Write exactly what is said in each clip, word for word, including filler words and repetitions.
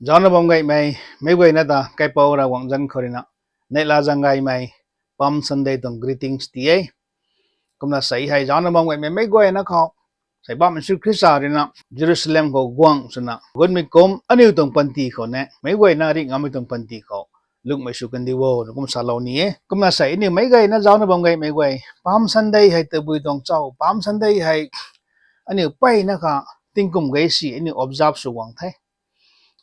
Zaucna bam gaymei meic guayna ta kaipouc Ravguangc zanc khou ruina neihla zaeng gaymei Palm Sunday tuang greetings ti e. Kumna sei hei zaucna bam gaymei meic guayna khou, sei Bam Jisu Khrista ruina Jerusalem khou guang swna gutmei kum aniu tuang panty khou ne meic guayna rih ngammei tuang panty khou lungmei sw kandi o na kum salou ni e. Kumna sei aniu meic guayna zaucna bam gaymei guay, Palm Sunday hei tabui tuang cho? Palm Sunday hei aniu mpeyna kha tingkum gei si aniu observe sw guang the.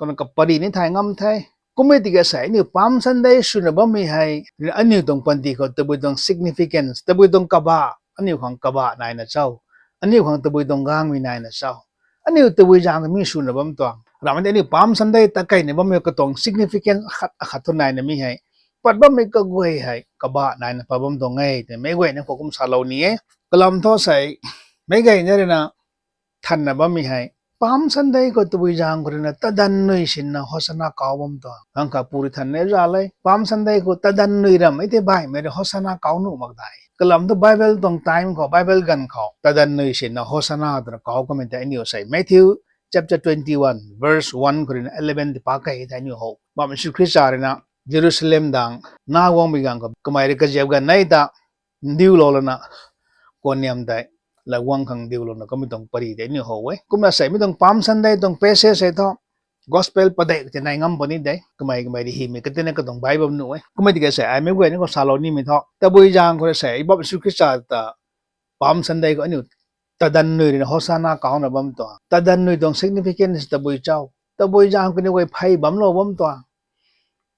Kumna kapary ni thay ngam the. Kummei tiki sei aniu Palm Sunday swna bammei hei aniu tuang panty khou tabui tuang significance, tabui tuang kabah, aniu khang kabah naina cho? Aniu khang tabui tuang gangmei naina cho? Aniu tabui zaeng mi swna bam tuang? Ramei tei aniu Palm Sunday ta keyna bammei katuang significance akhat akhat thu naina mi hei, pat bammei kaguay hei kabah naina pat bam tuang e twmei meic guayna khou kum salou ni e. Kalam thu sei meic guayna ruina thanna bammei hei, Palm Sunday khou tabui zaeng khou ruina tadanv nui sinna Hosanna kauc bam tuang? Nang kha puri thanna za le, Palm Sunday khou tadanv nui ramei tei baihmei rui Hosanna kauc nuh mak dai? Kalam thu Bible tuang time khou, Bible ganv khou tadanv nui sinna Hosanna twna kauc kamei tei aniu sei Matthew chapter twenty-one verse one khou ruina eleven tei pakey the aniu how. Bam Jisu Khrista ruina Jerusalem dang na guangmei ganv khou kamei rui kaziap ganv nei ta ndiulou lana, kuanniam tei la guang khang ndiulouna kamei tuang pary tei aniu how e. Kumna sei mi tuang Palm Sunday tuang passage hei thu Gospel padeih tei nai ngam puni de. Kamei kamei rui hymei katina katuang bai bam nuh e. Kummei tiki sei ai meic guayna khou salou nimei thu, tabui zaeng khou rui sei Bam Jisu Khrista ta Palm Sunday khou aniu tadanv nui ruina Hosanna kaucna bam tuang? Tadanv nui tuang significance tabui cho? Tabui zaeng kaniw guay phey bamlou bam tuang?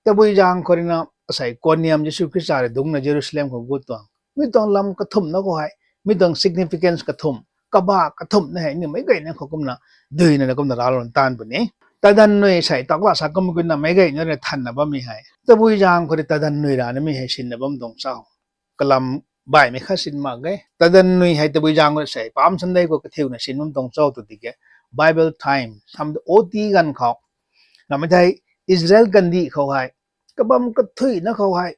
Tabui zaeng khou ruina asei kuanniam Jisu Khrista rui dungcna Jerusalem khou gut tuang? Mi tuang lam kathumhna khou hei, mi tuang significance kathumh, kabah kathumhna hei aniu meic guayna khou kumna duina na kumna raclou taanv puni. Tadanv nui sei takla sa kum kuna meic guayna ruina thanna bammei hei tabui zaeng khou rui tadanv nui rana mi hei sinna bam tuang cho? Kalam baihmei khat sin mak e. Tadanv nui hei tabui zaeng khou sei Palm Sunday khou kathiuna sin bam tuang cho tw tiki, Bible time sam ot ganv khou, namei thei Israel kandih khou hei, kabam kathuina khou hei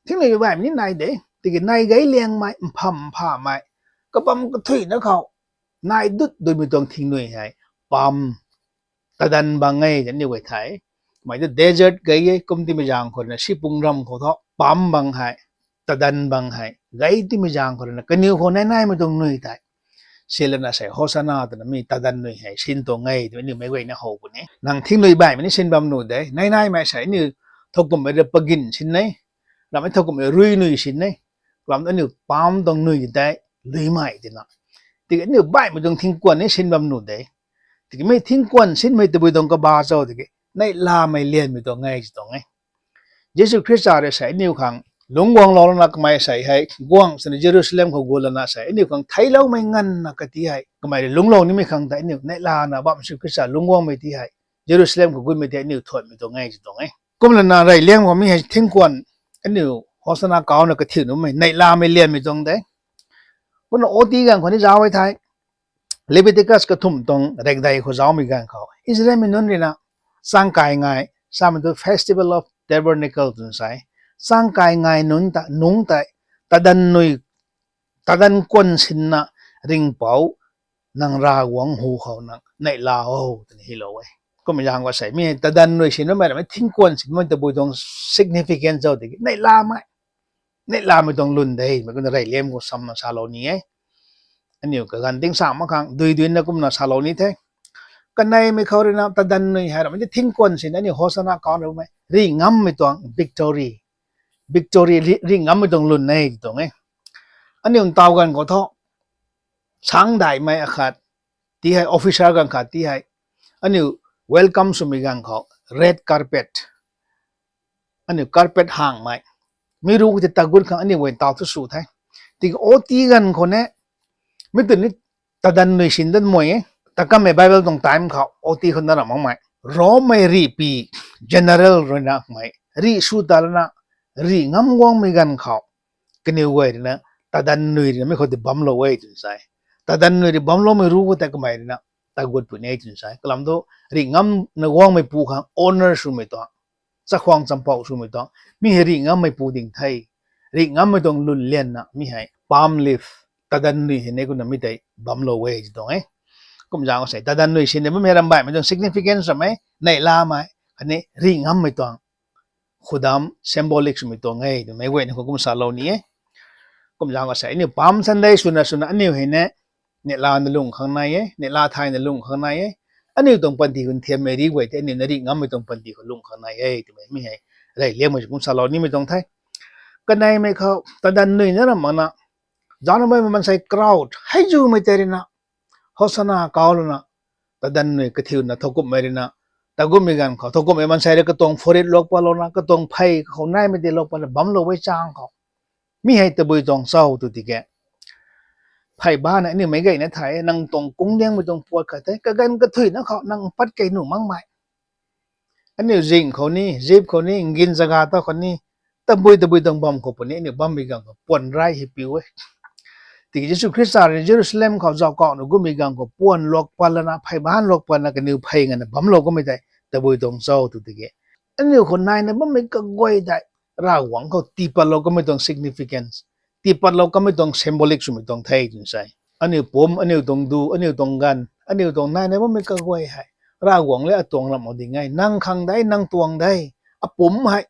thingnui baihmei ni nai de. Tiki nai gei liangmei, mpham mphamei, kabam kathuina khou nai dut duimei tuang thingnui hei Palm, tadanv bang e tw aniu guay the. Mei tu desert gei e, kum timei zaeng khou ruina sipung ram khou thu Palm bang hei, tadanv bang hei gei timei zaeng khou ruina kaniw khou nai naimei tuang nui tei silana sei Hosanna twna mi tadanv nui hei sin tuang e tw aniu meic guayna how puni. Nang thingnui baihmei ni sin bam nuh de. Nai naimei sei aniu thowkumhmei rui pagin sin e, ramei thowkumhmei rui nui sin e. Kalam aniu Palm tuang nui tei luimei tina, tiki aniu baihmei tuang thingkuan ni sin bam nuh de. Tiki mi thingkuan sinmei tabui tuang kabah cho tiki, neihlamei lianmei tuang e ti tuang e. Jisu Khrista rui sei aniu khang lungc guanglou lana kamei sei hei guang swna Jerusalem khou gut lana sei aniu khang theicloumei nganvna kati hei kamei rui lungclou nimei khang tei aniu neihlana Bam Jisu Khrista lungc guangmei ti hei Jerusalem khou gutmei tei aniu thuanmei tuang e ti tuang e. Kum lana reyliang khou mi hei thingkuan aniu Hosanna kaucna kathiu numei neihlamei lianmei tuang de. Kumna ot ganv khou ni zauc e thei, Leviticus kathumh tuang rekdei khou zaucmei ganv khou Israelmei nunc ruina changkai ngai, samei tu Festival of Tabernacle twna sa e, changkai ngai nunc ta, nungc tei tadanv nui, tadanv kuan sinna ringhpouc nang Ravguangc hu khou nang neihla o twna hylou e. Kummei zaeng khou sei mi hei tadanv nui sin bammei ramei thingkuan sin bammei tabui tuang significance cho tiki neihlamei, neihlamei tuang lwn de mei kumna reyliam khou samna salou ni e. Aniu kaganv tingsaeng mak khang dui duina kumna salou ni the. Kaneimei khou ruina tadanv nui hei ramei ti thingkuan sin aniu Hosanna kaucna bammei rih ngammei tuang victory, victory rih, rih ngammei tuang lwn e ti tuang e. Aniu ntaw ganv khou thu sang daihmei akhat ti hei, officer ganv khat ti hei, aniu welcome swmei ganv khou red carpet, aniu carpet hangmei, mi ru khou tei tagut khang aniu guay ntaw thu sw the. Tiki ot ganv khou ne, mi tu ni tadanv nui sin dat mei e. Takammei Bible tuang time khou ot khou na ram makmei, Rommei rihpui general ruina mei rih sw ta lana rih ngam guangmei ganv khou kaniw guay ruina tadanv nui ruina mi khou tei bamlou e twna sa e. Tadanv nui rui bamloumei ru khou tei kamei ruina tagut puni e twna sa e. Kalam thu rih ngamna guangmeipu khang honor swmei tuang, chakhwang champouh swmei tuang, mi hei rih ngammeipu ding the. Rih ngammei tuang lwn lianna mi hei palm leaf, tadanv nui hei ne kumna mi tei bamlou e ti tuang e. Kum zaeng khou sei tadanv nui sini bammei ramh baihmei tuang significance ramei, neihlamei khatni rih ngammei tuang khudam symbolic swmei tuang e twmei guayna khou kum salou ni e. Kum zaeng khou sei aniu Palm Sunday swna swna aniu hei ne, neihlana lung khang nai e, neihla thayna lung khang nai e. Aniu tuang panty khou nthiammei rih guay tei aniu na rih ngammei tuang panty khou lung khang nai e twmei mi hei reyliangmei kum salou nimei tuang the. Kaneimei khou tadanv nui na ramh makna, zaucna bammei maansei crowd hei zumei tei ruina Hosana kau lana, tadanv nui kathiuna thowkumhmei ruina, takumhmei ganv khou thowkumhmei maansei rui katuang forehead luak patlouna, katuang phey khou naimei tei luak patna bamlou e chang khou, mi hei tabui tuang cho tw tiki, phey bana aniu meic gayna thay e, nang tuang kungdiangmei tuang puat khat the, kaganv kathuina khou nang pat kei nuh makmei, aniu zing khou ni, zip khou ni, ngin zaga ta khou ni, tabui tabui tuang bam khou puni aniu bammei ganv khou puan rai hei piu e. Tiki Jisu Khrista rui Jerusalem khou zauc kauhna gumei ganv khou puan luak pat lana, phey ban luak patna kaniw phey ngana bamlou kamei tei tabui tuang cho tw tiki, aniu khou naina bammei kaguay tei Ravguangc khou tiipatlou kamei tuang significance, tiipatlou kamei tuang symbolic swmei tuang the twna sa e. Aniu pumc, aniu tuang du, aniu tuang ganv, aniu tuang naina bammei kaguay hei Ravguangc le atuang ramh mak ding e, nang khang de, nang tuang de, apumc hei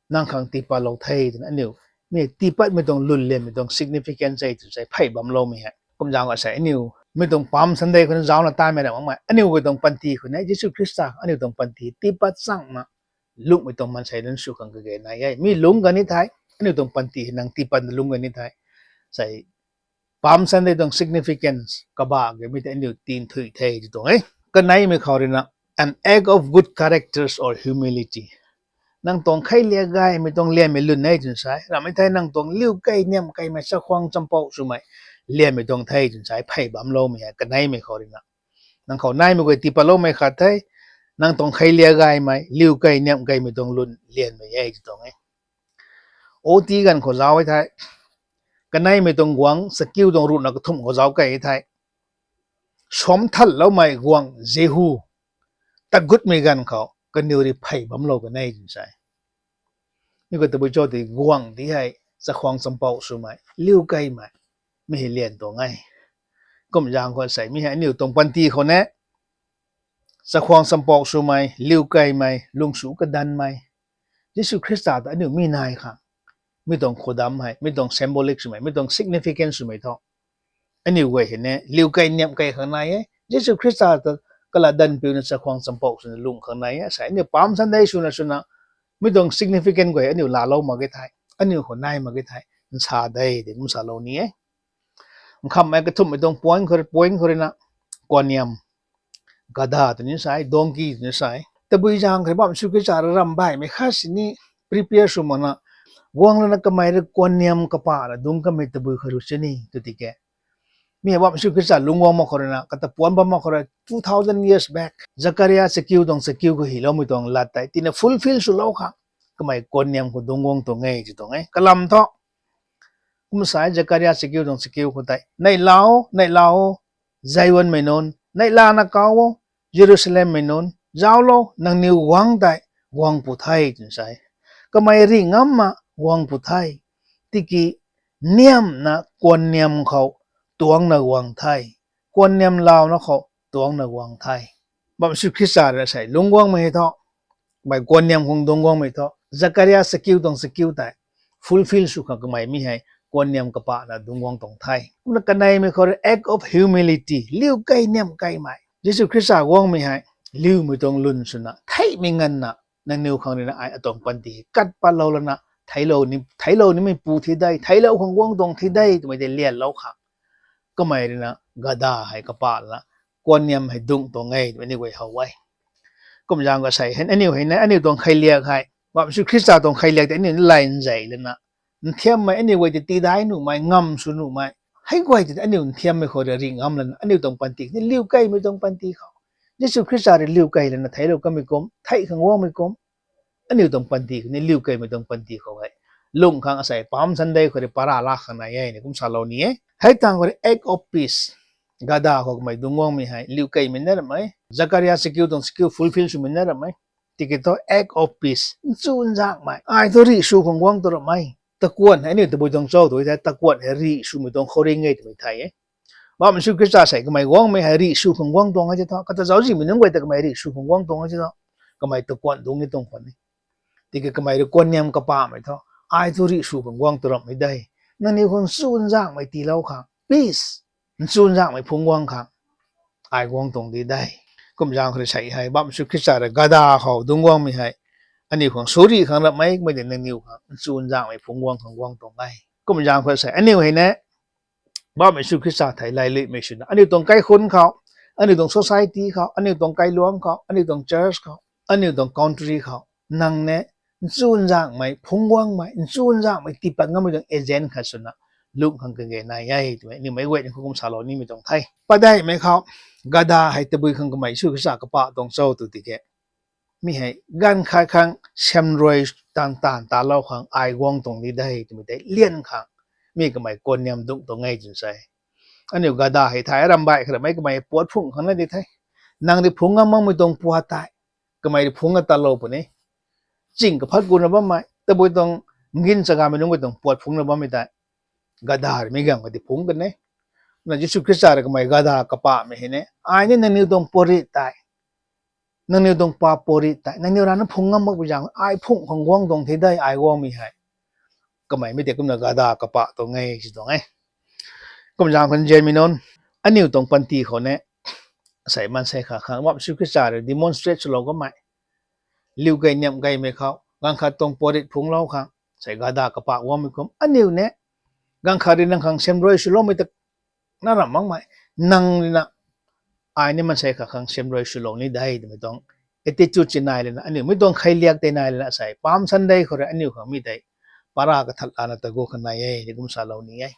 nang khang tiipatlou the twna aniu mi tiipatmei tuang lwnlianmei tuang significance e twna sa e, phey bamloumei hei. Kum zaeng khou sei aniu mi tuang Palm Sunday khou na zaucna taimei ramh makmei aniu guay tuang panty khou ne, Jisu Khrista aniu tuang panty tiipat changna lungmei tuang maansei nunc sw khang kage nai e. Mi lungc kani thei, aniu tuang panty hei nang tiipatna lungc kani thei, sei Palm Sunday tuang significance kabah ge mi tei aniu tinthui the tw tuang e. Kaneimei khou ruina, an act of good characters or humility. Nang tuang kheiliak gaymei tuang lianmei lwn e twna sa e. Ramhmei thei nang tuang liu kei niamh keimei, chakhwang champouh swmei lianmei tuang the twna sa e, phey bamloumei hei kaneimei khou ruina. Nang khou naimei guay tiipatloumei khat the, nang tuang kheiliak gaymei, liu kei niamh keimei tuang lwn lianmei e tw tuang e. Oti ganv khou zauc e thei, kaneimei tuang guangc, chakiu tuang ruhna kathumh khou zauc kei e thei, suamthanloumei guangc Jehu tagutmei ganv khou kaniw rui phey bamlou kan e twna sa e. Mi khou tabui cho tiki guangc ti hei chakhwang champouh swmei, liu keimei, mi hei lian tuang e. Kum zaeng khou sei mi hei aniu tuang panty khou ne, chakhwang champouh swmei, liu keimei, lungsu kadanmei, Jisu Khrista ta aniu mi nai khang, mi tuang khudam hei, mi tuang symbolic swmei, mi tuang significance swmei thu, aniu guay hei ne liu kei niamh kei khang nai e. Jisu Khrista ta kalatdanv piuna chakhwang champouh swna lung khang nai e. Sei aniu Palm Sunday swna swna mi tuang significance guay aniu laalou mak ge thei, aniu khou nai mak ge thei, nsa de tei kum salou ni e. Nkhamhmei kathumhmei tuang point khou, point khou ruina, kuanniam, gada twni sa e, donkey twni sa e. Tabui zaeng khou rui bam Jisu Khrista rui ramh baihmei khat sini prepare sw makna, guang lana kamei rui kuanniam kapahna dungc kamei tabui khou rui sini tw tiki, mi hei bam Jisu Khrista lungc guang mak khou ruina, kata puanc bam mak khou rui two thousand years back, Zakaria chakiu tuang chakiu khou hyloumei tuang lat tei tina fulfill swlou khang, kamei kuanniam khou dungc guang tuang e tw tuang e. Kalam thu, kum sa e, Zakaria chakiu tuang chakiu khou tei, neihlau, neihlau, Zionmei nunc, neihlana kau o, Jerusalemmei nunc, zauclou, nangniw guangc tei guang pw the twna sa e. Kamei rih ngamna guang pw the, tiki niamhna kuanniam khou tuangcna guang the, kuanniam launa khou tuangcna guang the. Bam Jisu Khrista rui sei lungc guangmei hei thu, kamei kuanniam khang dungc guangmei thu, Zakaria chakiu tuang chakiu tei fulfill sw khang kamei mi hei kuanniam kapahna dungc guang tuang the. Kumna kaneimei khou rui act of humility, liu kei niamh keimei. Jisu Khrista guangmei hei liumei tuang lwn swna theihmei nganvna, nangniw khang ruina ai atuang panty hei kat patlou lana, theiclou ni, theiclou nimei pu thi de, theiclou khang guang tuang thi de twmei tei lianlou khang, kamei ruina gada hei kapahna, kuanniam hei dungc tuang e twmei ni guay how e. Kum zaeng khou sei hei aniu hei ne, aniu tuang kheiliak hei, bam Jisu Khrista tuang kheiliak tei aniu ni lay nzei lana, nthiammei aniu guay tei tidai nuhmei, ngam sw nuhmei, hei guay tei aniu nthiammei khou rui rih ngam lana, aniu tuang panty ni liu keimei tuang panty khou, Jisu Khrista rui liu kei lana theiclou kamei kum, theih khang guangmei kum, aniu tuang panty khou ni liu keimei tuang panty khou hei lung khang asei Palm Sunday khou rui para laa khang nai e ni kum salou ni e. Hei tang khou rui act of peace, gada khou kamei dungc guangmei hei liu keimei na ramh e. Zakaria chakiu tuang chakiu fulfill swmei na ramh e. Tiki thu act of peace, nchu nzakmei, ai thu rih sw khang guang tu ramh e. Takuanh hei aniu tabui tuang cho tw thei, takuanh hei rih swmei tuang khouringh e twmei thei e. Bam Jisu Khrista sei kamei guangmei hei rih sw khang guang tuang e ti thu, kata zauczihmei nunc guay ta kamei rih sw khang guang tuang e ti thu, kamei ta kuan dungc ni tuang khwan e. Tiki kamei rui kuan niam kapahmei thu, ai thu rih sw khang guang tu ramhmei de. Nangniw khang chuzaenghmei tiilou khang, peace, chuzaenghmei phungc guang khang ai guang tuang di de. Kumzaeng khou rui sei hei Bam Jisu Khrista rui gada khou dungc guangmei hei aniu khang sw rih khang ramhmei, mei tei nangniw khang chuzaenghmei phungc guang khang guang tuang e. Kumzaeng khou sei aniu hei ne, Bam Jisu Khrista thei lailuimei swna aniu tuang kaikhunc khou, aniu tuang society khou, aniu tuang kailuangc khou, aniu tuang church khou, aniu tuang country khou, nang ne chuzaenghmei phungc guangmei, chuzaenghmei tiipat ngammei tuang agent khat swna lungh khang kage nai e twmei aniu meic guayna khou kum salou nimei tuang the. Padeihmei khou, gada hei tabui khang kamei Jisu Khrista kapah tuang cho tw tiki, mi hei ganv khat khang siamruai taanv taanv talou khang ai guang tuang di de twmei tei lian khang mi kamei kuan niam dungc tuang e twna sa e. Aniu gada hei thay ramh baih kha ramei kamei puat phungc khang na di the. Nang rui phungc ngam makmei tuang puat tei kamei rui phungc a talou puni. Ching kaphat kuna bammei, tabui tuang ngin chagamei nunc guay tuang puat phungcna bammei tei gada rui mi ganv kha di phungc kan e. Na Jisu Khrista rui kamei gada kapahmei hei ne, ai ni nangniw tuang puat rih tei, nangniw tuang paap puat rih tei nangniw rana phungc ngam makpui zaeng ai phungc khang guang tuang the de, ai guangmei hei. Kamei mi tei kumna gada kapah tuang e si tuang e. Kumzaeng khou nzianmei nunc, aniu tuang panty khou ne, sei maansei khat khang Bam Jisu Khrista rui demonstrate swlou kamei, liu kei niamh keimei khou ganv khat tuang puat rih phungclou khang sei gada kapah guangmei kum aniu ne, ganv khat rui nang khang siamruai swloumei ta na ramh makmei, nang rui na, ai ni maansei khat khang siamruai swlou ni de twmei tuang attitude si nai lana, aniu mi tuang kheiliak tei nai lana sei Palm Sunday khou rui aniu khang mi tei para kathat lana ta gu khang nai e ni kum salou ni e.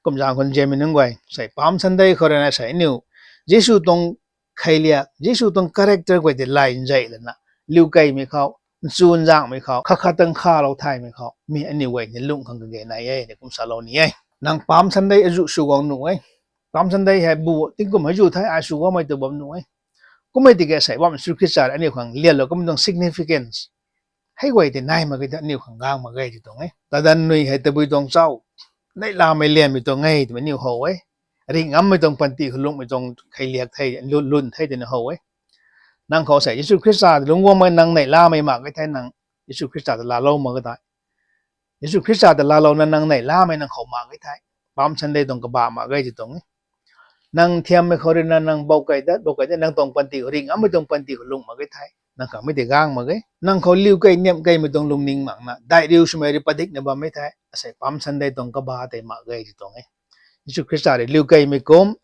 Kumzaeng khou nzianmei nunc guay, sei Palm Sunday khou rui na sei aniu Jisu tuang kheiliak, Jisu tuang character guay tei lay nzei lana, liu keimei khou, chuzaenghmei khou, khat khat tuang khalou thaymei khou mi aniu guay ni lungh khang kage nai e ni kum salou ni e. Nang Palm Sunday azuh sw guang nuh e. Palm Sunday hei bu tingkum hei zu the ai sw guangmei tu bam nuh e. Kummei tiki sei Bam Jisu Khrista rui aniu khang lianlou kamei tuang significance hei guay tei nai mak ge ta aniu khang gang mak ge ti tuang e. Tadanv nui hei tabui tuang chau, neihlamei lianmei tuang e twmei aniu how e. Rih ngammei tuang panty khou lunghmei tuang kheiliak the, lun lun the twna how e. Nang khou sei Jisu Khrista ta lungc guangmei nang neihlamei mak ge the, nang Jisu Khrista ta laalou mak ge tei, Jisu Khrista ta laalouna nang neihlamei nang khou mak ge the, Palm Sunday tuang kabah mak ge ti tuang e. Nang thiammei khou rui na nang bou kei dat, bou kei dat, nang tuang panty khou rih ngammei tuang panty khou lungh mak ge the, nang khang mi tei gang mak ge. Nang khou liu kei niamh keimei tuang lungning makna daih riu swmei rui padikna bammei the, asei Palm Sunday tuang kabah tei mak ge ti tuang e. Jisu Khrista rui liu keimei kum,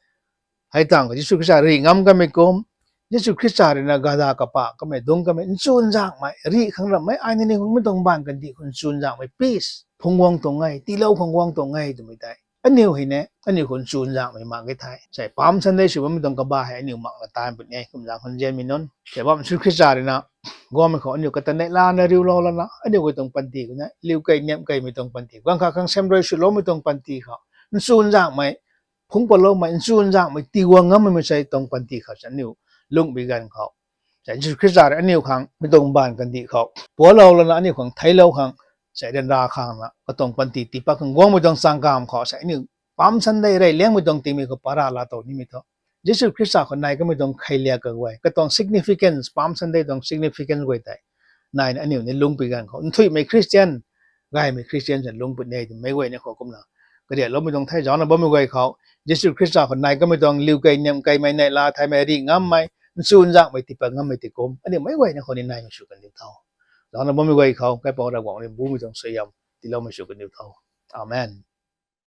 hei tangv khou Jisu Khrista rih ngam kamei kum, Jisu Khrista rui na gada kapah kamei dungc kamei chuzaenghmei, rih khang ramhmei, ai ni ni khang mi tuang baanv kandih khou chuzaenghmei peace phungc guang tuang e, tiilou khang guang tuang e twmei tei aniu hei ne, aniu khou chuzaenghmei mak ge the. Sei Palm Sunday sw bammei tuang kabah hei aniu makna taanv puni e. Kumzaeng khou nzianmei nunc, sei Bam Jisu Khrista rui na guangmei khou aniu kata neihlana riulou lana aniu guay tuang panty khou na liu kei niamh keimei tuang panty, ganv khat khang siamruai swloumei tuang panty khou, chuzaenghmei, phungc patloumei, chuzaenghmei, tii guang ngammei maansei tuang panty khou sa aniu lungh bi ganv khou, sei Jisu Khrista rui aniu khang mi tuang baanv kandih khou pualou lana aniu khang theiclou khang, sei ryanra khang na katuang panty tiipat khang guangmei tuang chaeng kamv khou sei aniu Palm Sunday reyliangmei tuang tingmei khou para laa tow nimei thu, Jisu Khrista khou nai kamei tuang kheiliak kaguay, katuang significance, Palm Sunday tuang significance guay tei naina aniu ni lungh pui ganv khou nthuihmei Christian, gaymei Christian sa lungh puni e twmei guay ni khou kumna kariakloumei tuang the. Zaucna bammei guay khou, Jisu Khrista khou nai kamei tuang liu kei niamh keimei, neihla thaymei, rih ngammei, chuzaenghmei, tiipat ngammei ti kum aniu meic guay ni khou ni naimei sw kandiu tho. Zaucna bammei guay khou Kaipouc Ravguangc rui bumei tuang suaihiam tiiloumei sw kandiu tho. Amen.